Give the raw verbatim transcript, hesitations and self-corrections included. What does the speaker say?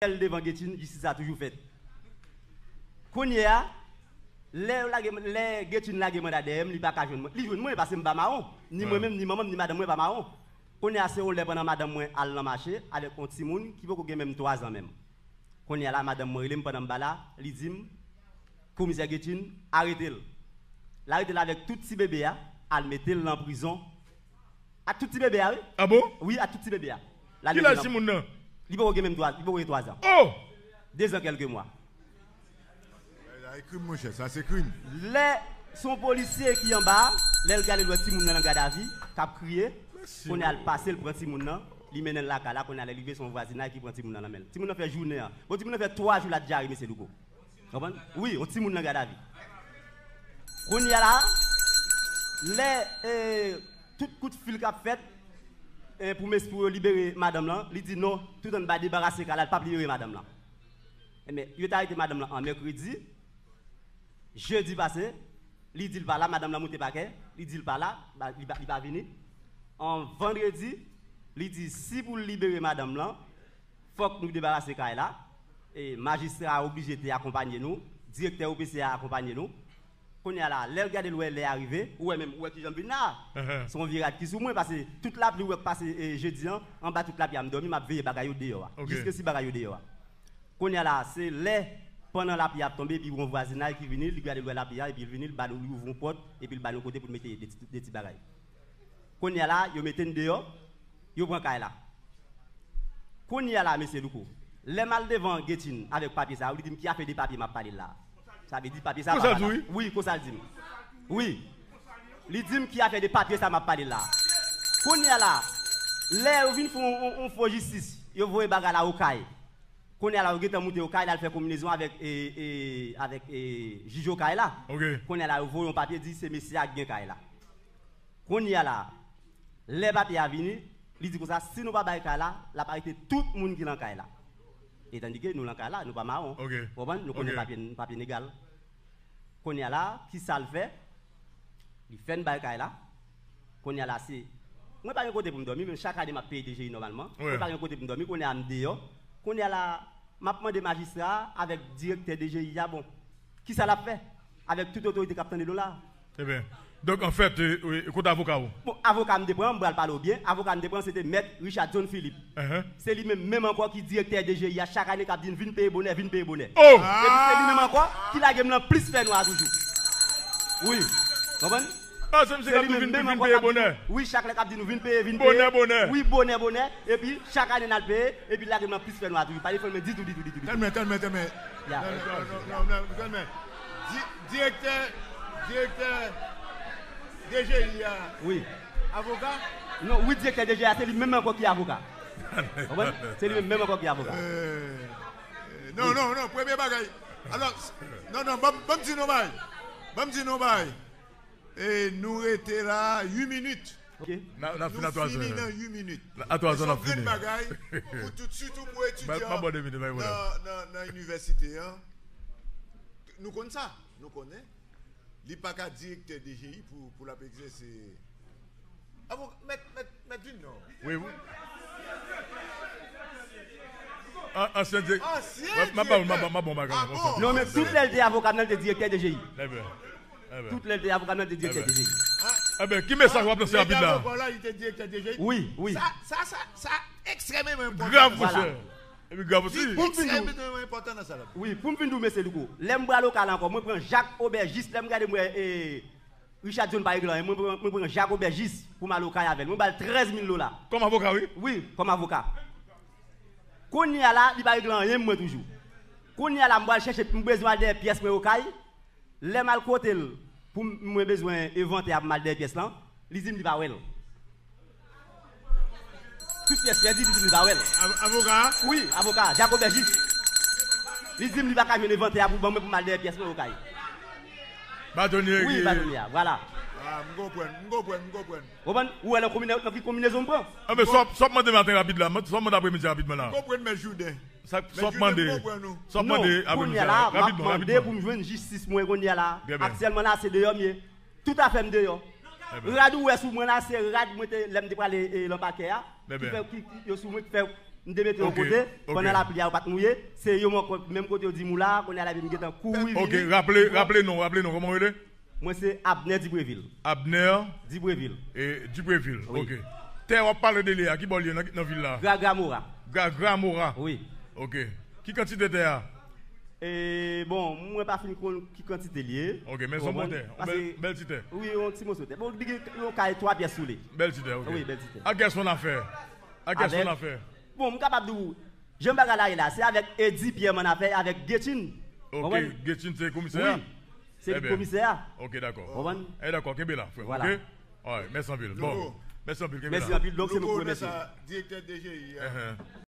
L devan Getjin, jistis la toujou fèt. Kounye a, lè yo lage, lè Getjin lage manda dèyè m, li pa ka jwenn mwen. Li jwenn mwen paske m pa mawon. Ni mwen menm, ni manman m, ni madanm mwen pa mawon. Kounye a, se yon lè pandan madanm mwen al nan mache avèk yon timoun ki poko gen menm twazan menm. Kounye a la, madanm mwen rele m pandan m pa la, li di m, Komisè Getjin, arete l. L arete l avèk tout ti bebe a, al mete l nan prizon. Ak tout ti bebe a, wi. Ah bon? Wi, ak tout ti bebe a. L al mete l nan... Ki laj timoun nan? Li poko gen menm twa, li poko gen twazan. Oh! Dezan kèlke mwa. Sa se krim, monchè, sa se krim. Lè se yon polisye ki anba a, lè l gade l wè timoun nan nan gadavi, k ap kriye, kounye a l pase l pran timoun nan, li mennen l lakay la, kounye a lè l rive se yon vwazinay ki pran timoun nan nan men l. Timoun nan fè jounen an. Bon, timoun nan fè twa jou l ap dyare, mesye Louko. Konprann? Wi, yon timoun nan gadavi. Kounye a la, lè, eh, tout kout fil k ap fèt, eh, pou mes-, pou yo libere madanm lan, li di non, toutan l pa debarase kay la, l p ap libere madanm lan. Enben, yo te arete madanm lan an mèkredi, jedi pase, li di l pa la, madanm lan moute pakè, li di l pa la, ba-, li pa, li pa vini. An vandredi, li di si pou l libere madanm lan, fòk nou debarase kay la. E majistra a oblije te akonpanye nou, direktè O P C a akonpanye nou. Kounye a la, lè l gade l wè lè a rive, ou wè menm, ou wè kijan m vin la a. Se yon vye rad ki sou mwen, paske tout lapli ou wè k pase, e, jedi an, anba tout lapli a m dòmi, m ap veye bagay yo deyò a. Jiske si bagay yo deyò a. Kounye a la, se lè, pandan lapli a ap tonbe, epi yon vwazinay ki vini, li gade l wè lapli a, epi l vini, l ba nou, li ouvri yon pòt, epi l ba nou kote pou n mete de ti, de ti bagay. Kounye a la, yo mete n deyò, yo pran kay la. Kounye a la, mesye Louko, lè m al devan Getjin avèk papye sa yo, li di m ki afè de papye m ap pale l la. Sa vle di papye sa pa valab. Konsa l di w, wi? Wi, konsa l di m. Wi. Li di m ki afè de papye sa m ap pale l la. Kounye a la, lè yo vin fè yon, yon, yon fo jistis, yo voye bagay la Okay. Kounye a la, yo gentan moute Okay la, al fè konbinezon avèk, e, e, avèk, e, jij Okay la. Kounye a la, yo voye yon papye, di se mesye a ki gen kay la. Kounye a la, lè papye a vini, li di konsa, si nou pa bay kay la, l ap arete tout moun ki lan kay la. Etandike nou lan kay la, nou pa mawon. Ou konprann? Nou konnen papye n, papye n egal. Kounye a la, kisa l fè? Li fè n bay kay la. Kounye a la, se, mwen pa gen kote pou m dòmi, men chak ane m ap peye D G I nòmalman. Mwen pa gen kote pou m dòmi, kounye a m deyò. Kounye a la, m ap mande majistra a avèk direktè D G I a, bon, kisa l ap fè avèk tout otorite k ap tande nou la a? Ebyen, donk, anfèt, e, e, kote avoka w? Bon, avoka m te pran, m pral pale w byen, avoka m te pran, se te mèt Richardson Philippe. Se li menm, menm ankò ki direktè D G I a, chak ane k ap di n vin peye bonè, vin peye bonè. Oh! Epi se li menm ankò ki lage m nan plis fènwa toujou. Wi. Konprann? Ah, se misye k ap di nou vin, vin peye bonè. Wi, chak lè k ap di nou vin peye, vin peye. Bonè, bonè. Wi, bonè, bonè. Epi, chak ane n al peye, epi l lage m nan plis fènwa toujou. Pa defon mwen ditou, ditou, ditou, ditou. Tèlman, tèlman, tèlman. Ya. Non, non, non, non, non, tèlman. Di-, direktè, direktè D G I a. Wi. Avoka? Non, wi, direktè D G I a, se li menm ankò ki avoka. Konprann? Se li menm, menm ankò ki avoka. Euh, euh, non, non, non, premye bagay. Alò, non, non, ban m, ban m di nou bagay. Ban m di nou bagay. E nou rete la uit minit. Ok. N a, n a fini a twa zè. Nou fini nan uit minit. A twa zè n ap fini. Se yon grenn bagay pou tout, sitou pou etidyan nan, nan, nan inivèsite an. Nou konn sa, nou konnen. Li pa ka direktè D G I pou, pou l ap egzèse. Avoka, mèt, mèt, mèt vin non. Wi, wi. An-, ansyen dirèk-, ansyen direktè. M ap ba w, m ap ba w, m ap ba w bagay la, konsa. Non, men tout lè l te avoka m nan, l te direktè D G I. Ebyen, ebyen. Tout lè l te avoka m nan, l te direktè D G I. Ebyen, ki mesaj w ap lanse rapid la? Avoka w la, li te direktè D G I. Wi, wi. Sa, sa, sa, sa ekstrèmeman enpòtan. Grav, monchè. Epi grav osi. Pou m fin di w, wi, pou m fin di w, mesye Louko, lè m pral Okay la ankò, mwen pran Jak Obèjis, lè m gade m wè, e, Richard John pa regle anyen, mwen pran, mwen pran Jak Obèjis pou m al Okay avè l. Mwen ba l trèz mil dola. Kòm avoka, wi? Wi, kòm avoka. Kounye a la, li pa regle anyen mwen toujou. Kounye a la, m pral chèche, m bezwen al dèyè pyès mwen Okay. Lè m al kote l, pou m, mwen bezwen envantè a pou m al dèyè pyès lan, li di m li pa wè l. Tout pyès pèdi, li di m li pa wè l. Av-, avoka a? Wi, avoka a, Jak Obèjis. Li di m li pa ka jwenn envantè a pou ban mwen pou m al dèyè pyès mwen Okay. Batonye. Wi, batonye a, vwala. A, m konprann, m konprann, m konprann. Konprann? Ou wè nan konbine-, nan ki konbinezon m pran? A, men sa w ap, sa w ap mande maten rapid la, sa w ap mande apremidi rapidman la. M konprann, men Jouden. Sa, sa w ap mande, sa w ap mande apremidi la, rapidman, rapidman. Non, kounye a la, m ap mande pou m jwenn jistis mwen kounye a la. Byen, byen. Aktyèlman la, se deyò m ye. Tout afè m deyò. Byen, byen. Rad ou wè sou mwen la, se rad mwen te, lè m te prale, e, lan pakè a, ki fè, ki, ki, yo sou mwen, ki fè M te mete yon kote, pandan lapli a, yo pa t mouye. Se yo, menm kote yo di m ou la, kounye a lapli m gentan kouri vini. Ok, raple, raple non, raple non, kòman w rele? Mwen se Abner Dibreville. Abner? Dibreville. E, Dibreville, ok. Tè w ap pale de li a, ki bò l ye nan, nan vil la? Gragra Mora. Gragra Mora? Wi. Ok. Ki kantite tè a? E, bon, mwen pa fin konn ki kantite li ye. Ok, men se yon bon tè, yon bèl, bèl ti tè. Wi, yon ti moso tè. Bon, li gen yon kay twa pyès sou li. Bèl ti tè, ok. Wi, bèl ti tè. A kè son afè? A kè son afè? Bon, m kapab di w, jan bagay la ye la, se avèk Eddy Pierre m ann afè, avèk Getchin. Ok, Getchin se komisè a? Wi, se li komisè a. Ok, dakò. Konprann? E dakò, kenbe la, frè m, ok? Alright, mèsi anpil. Bon, mèsi anpil, kenbe la. Mèsi anpil, donk se nou k remèsye. Direktè D G I a.